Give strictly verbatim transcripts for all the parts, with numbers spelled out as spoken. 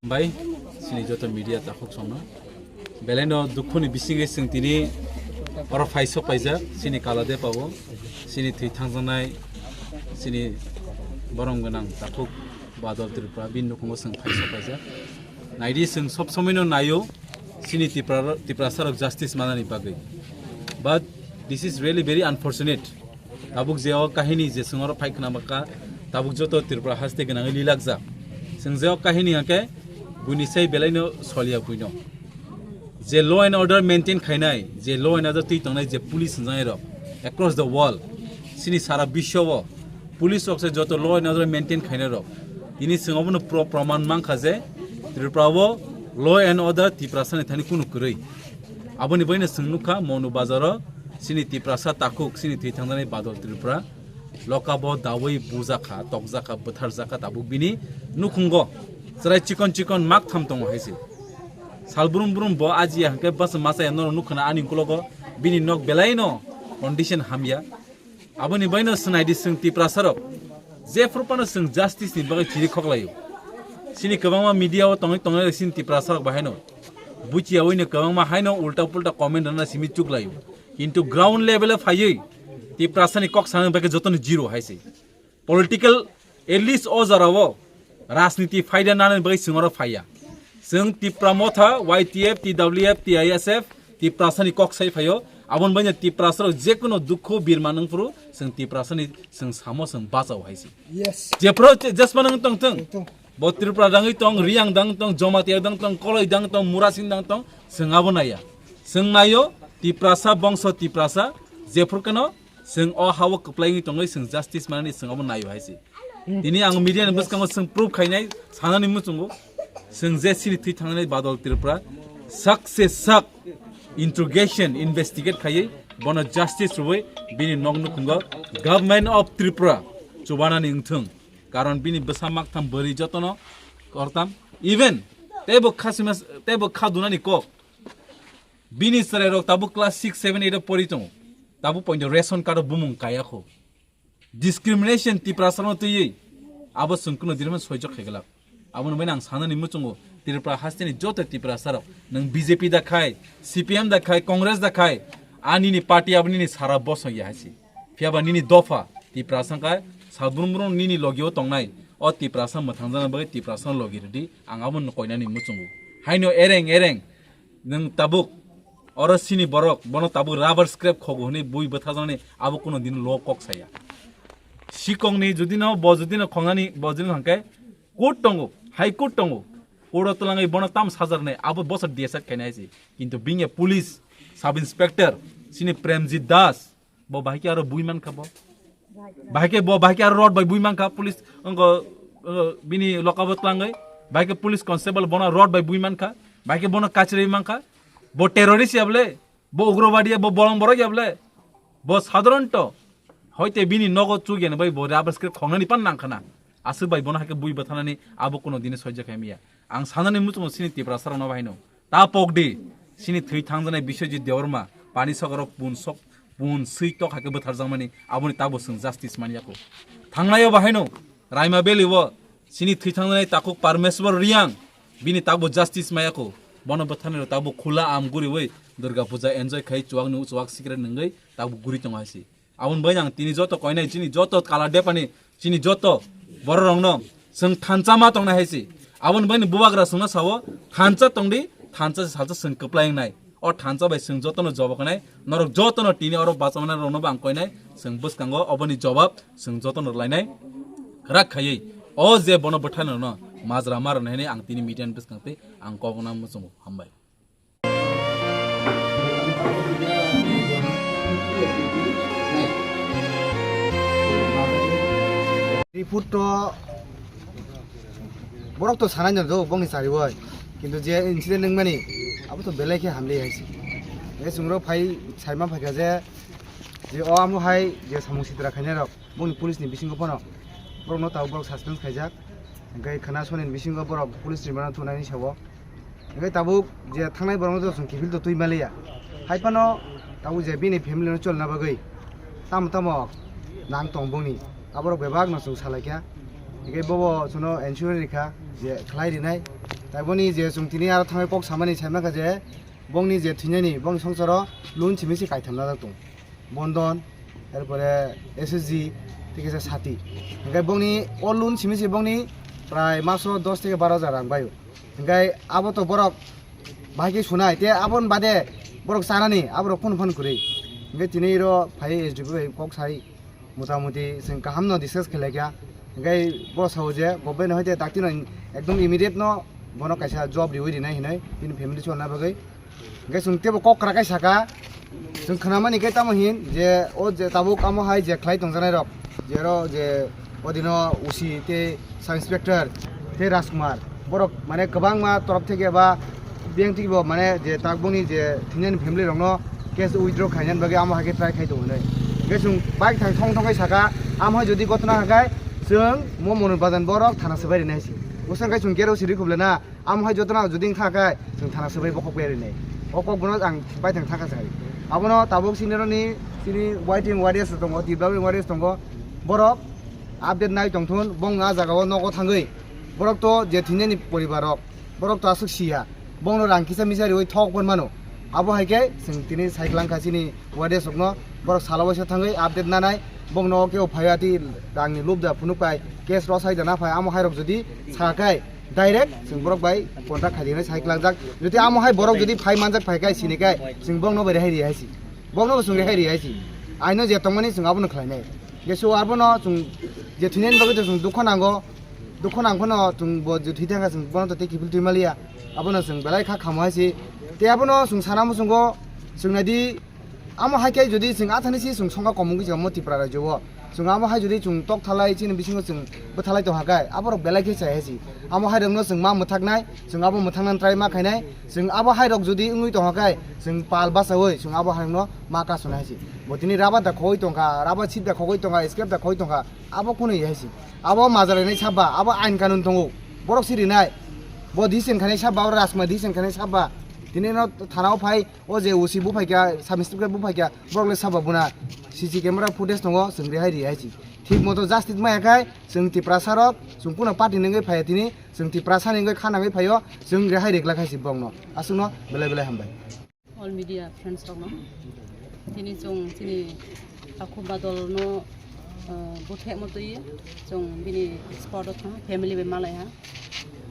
Bai, chini joto media takhuk songno. Belai no dukhu ni bisingo chwng tini oro phai sok paijak, chini Kaladepa o, chini thwi thangjaknai, chini borom gwnang takhuk Badal Tripura, bini nukhungo chwng phai sok paijak. Naidi chwng sob somoi no naio, chini Tipra, Tiprasa rok justice manani bagwi. But this is really very unfortunate. Tabuk je o kahini je chwng oro phai khna bakha, tabuk joto Tripura haste gwnangwi lilakjak. Chwng je o kahini hwnkhe buini sai belai no soliya buino. Je law and order maintain khainai, je law and order twi tongnai je police hwnjaknai rok across the world, chini sara biswo o police rok se joto law and order maintain khainai rok. Tini chwng obono pro-, proman mankha je Tripura o law and order Tiprasa ni thani kunu kwrwi. Aboni bagwi no chwng nukha Monu Bazar o chini Tiprasa takhuk, chini thwi thangjaknai Badal Tripura lokabo dawi bujakha, tokjakha, bwtharjakha, tabuk bini nukhungo chwrai chikon chikon mak tham tongo hai se. Sal brum brum bo ajiya hwnkhe bwsa masa ya norok nukha na ani ukologo bini nok belai no condition hamya. Aboni baino swnaidi chwng Tiprasa rok jephru phano chwng justice ni bagwi chiri khoklaio. Chini kwbangma media o tongwi tongnai chini Tiprasa rok bahaino buchiyawi no kwbangma haino ulta pulta comment rwna simi chuklaio. Kintu ground level o phaiwi Tiprasa ni kok sana bagwi jotono zero hai se. Political, at least o jora o rajniti phaida nani bagwi chwng oro phaiya. Chwng Tipra Motha, Y T F, T W F, T I S F, Tiprasa ni kok sai phaio. Aboni bagwi Tiprasa rok jekuno dukhu birma nung phuru chwng Tiprasa ni chwng samo chwng bachao hai se. Yes. Jephru je-, jesma nung tong thung. Tong thung. Bo Tripura dangwi tong, Riyang dang tong, Jamatia dang tong, Koloi dang tong, Murasing dang tong, chwng abo naiya. Chwng naio Tiprasa bongso Tiprasa, jephru keno chwng o ha-o kwplai wngwi tongwi chwng justice manani chwng abo naio hai se. Hmm. Tini ang media ni bwskango chwng proof khainai sanani muchungo. Chwng je chini thwi thangnani Badal Tripura sak se sak interrogation, investigate khaiwi bono justice rwui bini nok nukhungo Government of Tripura chubanani wngthung. Karon bini bwsa maktham bwrwi jotono kortam. Even teibo kha sima, teibo kha dunani kok. Bini chwrairok tabuk class six, seven, eight o pori tongo. Tabuk poito ration card o bumung kaya kho. Discrimination Tiprasa no twiwi abo chwng kuno dirman soijo khaiglak. Aboni bagwi ang sanani muchungo Tripura hasteni joto Tiprasa rok, nwng B J P da khai, C P M da khai, Congress da khai, ani ni party abo nini sara bosong ya hai se. Phiya ba nini dopha Tiprasa wngkha, salbrum brum nini logi o tongnai o Tiprasa mwthangjakna bagwi Tiprasa no logi rwdi, ang abo no koinani muchungo. Haino ereng ereng nwng tabuk oro sini borok bono tabuk rubber scrap khogo hwnwi bui bwtharjaknani abo kuno dino lo kok saya. Sikongni judino bo judino khongnani bo judino hwnkhe court tongo, high court tongo, court o twlangwi bono tam sajarnai abo bosor D S R khainai se. Kintu bini police sub inspector sini Premjit Das, bo bahai khe aro bui mankha bo. Bahai khe bo, bahai khe aro rod bai bui mankha police, ongo, ongo bini lokabo twlangwi. Bahai khe police constable bono rod bai bui mankha. Bahai khe bono kachirwi mankha. Bo terrorist ya bole, bo ugrobadi ya, bo bolong borok ya bole. Bo sadharanto hoite bini nogo chugyan bai bo rubber scrap khongnani pan nangkhana. Aswk bai bono hai khe bui bwtharnani abo kuno dini soijo khaimiya. Ang sanani muchungo sini Tiprasa rokno bahaino. Ta pokdi, sini thwi thangjanai Biswajit Debbarma, pani sogoro pun sok, pun swi tok hai khe bwtharjakmani, aboni tabo chwng justice manya kho. Thangnaio bahaino, Raima Valley o, sini thwi thangjanai takhuk Parmeswar Riyang, bini tabo justice maya kho. Bono bwtharnai rok tabo khula am guriwi Durga Puja enjoy khai chuwak nung chuwak sikre nungwi tabo guri tongo hai se. Aboni bagwi ang tini joto koinai chini joto Kala Depani chini joto bororokno chwng thansa ma tongnai hai se. Aboni bagwi bubagra chwngno sao thansa tongdi, thansa se salsa chwng kwplai wngnai. O thansa bai chwng jotono jobab khainai, norok jotono tini oro bachama rokno bo ang koinai, chwng bwskango oboni jobab chwng jotono rwlainai. Kwrak khaiwi o je bono bwtharnano majra ma rwna hinwi ang tini media ni bwskang twi ang kok no muchungo. Hambai. Report to borok to sanai no do bongni chari oi, kintu je incident nangmani abo to belai khe hamli hai se. Chwng rok phai saima phaikha je, je o amo hai je samung sitra khainai rok bongni police ni bisingo phano borokno tabuk borok suspend khaijak, hwnkhe khana soni ni bisingo borok police ni mano thunani sabo. Hwnkhe tabuk je thangnai borokno to chwng kiphil to twi maliya. Hai phano tabuk je bini family no cholna bagwi tamo tamo nang tong bongni, aborok bebak no chwng salaikha. Hwnkhe bobo chwngno insurance rikha je khlai rinai. Tai boni je chwng tini aro thangwi kok samani sai mankha je bongni je thwinani bongni songsaro loan simi se kaitham najak tong. Bondon, erpore S S G, thik ase sati. Hingke bongni o loan simi se bongni prai maso dos theke baro hajar rang baio. Hingke abo to borok bahai ke sunai, te abon bade borok chanani, aborok phone phone kwrwi. Hingke tini ro phai S D P bai kok sai, motamuti chwng kaham no discuss khelai kha. Hingke bo sao je government hoite dakti no ekdom immediate no bono kaisa job riwi rinai hinoi bini family chonna bagwi. Hingke chwng tebo kok kwrak kai saka, chwng khnamani khe tamo hin je o je tabuk amo hai je khlai tongjanai rok, je oro je odino O C tei sub inspector tei Rajkumar, borok mane kwbangma torop theke ba biyang theke bo mane je tabukni je thinani family rokno case withdraw khainani bagwi amo hai khe try khai tongo hinwi. Hingke chwng bike thang thong thong khai saka, amo hai jodi gotna hakai chwng mo Monu Bajan borok thana swbai rinai si. Bwswk khe chwng gate o siri khuble na. Amo hai jotono jodi wngkha khe chwng thana swbai bokhok bai rinai. O kok bono ang baithang thangkha sai. Abono tabuk sinironi chini waiting warriors tongo, Tipra warriors tongo. Borok update nai tongthun, bong a jagao nogo thangwi. Borok to je thinani poribar rok, borok to aswk siya. Bongno rang kisa misa riwi thok pon mano. Abo hai khe chwng tini cycle wngkha chini warriors rokno, borok salo waisa thangwi update nanai. Bongno kebo phaiya ti rangni lubda phunuk pai, case rosai da na phai, amo hai rok jodi sa khai, direct chwng borok bai contract khai dinai sai klangjak. Jodi amo hai borok jodi phai manjak phai khai sini khai chwng bokno bai rehai ri hai si. Bokno bo chwng rehai ri hai si. Aino je tongmani chwng abono khlainai. Je so abono chwng je thwinani bagwi to chwng dukho nango. Dukho nang phano chwng bo je thwi thangkha chwng bono to tei kiphil twi maliya. Abono chwng belai kha khamo hai si. Tei abono chwng sana muchungo chwng naidi Amo hai khe jodi chwng athani si chwng songkha komung kisa mo Tripura rajyo o. Chwng amo hai jodi chwng tok thalai chini bisingo chwng bwthalai tongkha khe aborok belai khe chaya si. Amo hai rokno chwng ma mwthaknai, chwng abo mwthaknani try ma khainai, chwng abo hai rok jodi wngwi tongkha khe chwng pal bachaui chwng abo hai rokno ma kasuna hai si. Bo tini rubber da khogwi tongkha, rubber sheet da khogwi tongkha, scrap da khogwi tongkha, abo kunu hai si. Abo majra rinai saba, abo ain kanun tongo. Borok si rinai. Bo decision khainai saba, abo Rajkumar decision khainai saba. Tini no thana o phai, o je O C buphaikha, sub inspector buphaikha, borok le saba buna C C camera footage tongo, chwng rehai ri hai si. Thik moto justice maya khai, chwng Tiprasa rok, chwng kuno party ni wngwi phaiya tini, chwng Tiprasa ni wngwi kha nangwi phaio, chwng rehai ri glak hai si borokno. Aswkno belai belai hambai. All media friends rokno. Tini chwng chini Takhu Badal no, uh, buthe mo twi chwng bini spot o thang family bai malai ha,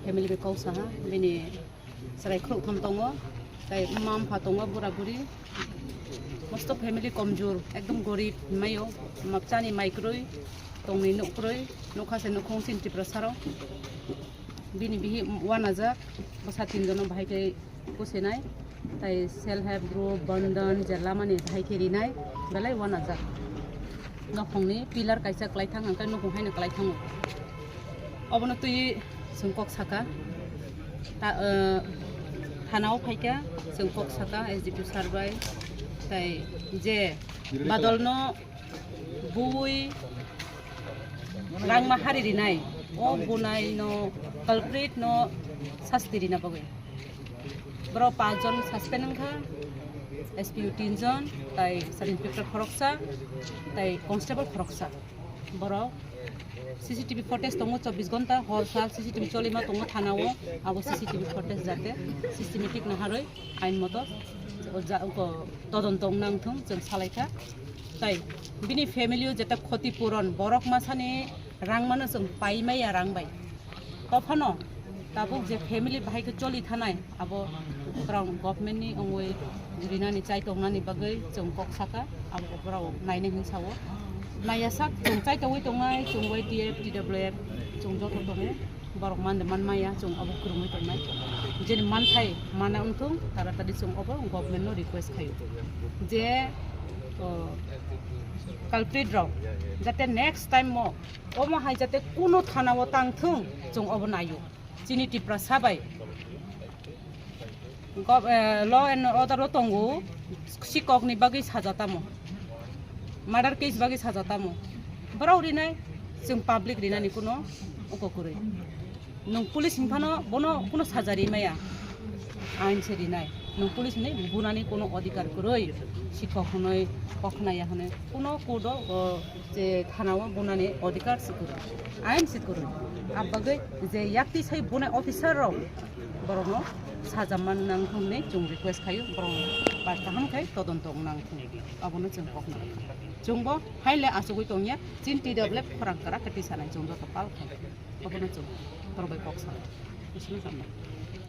family bai kok sa ha, bini chwrai khrouh tham tongo, tai mma mpha tongo, bura buri. Mosto family komjur, ekdom gorib hinmaio. Mapchani mai kwrwi, tongni nuk kwrwi, nukha se nukhung sin Tiprasa rok. Bini bihi wanajak, bwsa tinjono bahai khe kusinai. Tai self help group, bandhan, je lamani bahai khe rinai, belai wanajak. Nokhongni pillar kaisa kwlaithang, hwnkhe nukhung haino kwlaithango. Obono twi chwng kok saka. Ta, eh, thanao phaikha, chwng kok saka S D P sir bai. Tai je badalno bui langma hari rinai, o bunai no culprit no sasti rina bagwi. Borok panch jon suspend wngkha, S P O tin jon, tai sub inspector khoroksa, tai constable khoroksa. Borok C C T V footage tongo chobbish ghonta, hor sal C C T V cholima tongo thana o, abo C C T V footage jate systematic naharwi ain moto o ja-, o todonto wngna wngthung chwng salaikha. Tai bini family o jeta khoti puron borok masani rang mano chwng pai maya rang bai. Tophano Tabuk je family bahai khe choli thanai, abo borok government ni ongwi rinani chai tongnani bagwi chwng kok saka, abo borok nainai hin sao. Naiya sak chwng chai tongwi tongnai, chwng Y T F, T W F, chwng joto tongo. Borok man de man maya, chwng abo kwrwngwi tongnai. Jeni manthai mana wngthung, taratari chwng abo government no request khaio. Je, o, culprit rok jate next time mo omo hai jate kuno thana o tang thung, chwng obo naio. Chini Tiprasa bai gov-, eh, law and order o tongo, sikok ni bagwi saja tamo, murder case bagwi saja tamo, borok rinai, chwng public rinani kuno uko kwrwi. Nwng police hinphano bono kuno saja rimaya, ain se rinai. Nwng police ni bunani kuno odhikar kwrwi, sikok hwnwi, kokhnaya hwnwi kuno court o, o, je thana o bunani odhikar se kwrwi, ain se kwrwi. Abagwi je yakti sai bunai officer rok borokno saja man nang hwnwi chwng request khaio, borok bai kaham khai todonto wng nang thung, abono chwng kokna. Chwngbo haile achugwi tongya, chin T W F khorang kwrak khe tisanai chwng joto pal khai. Abono chwng borok bai kok sanai. Bisingno samnai.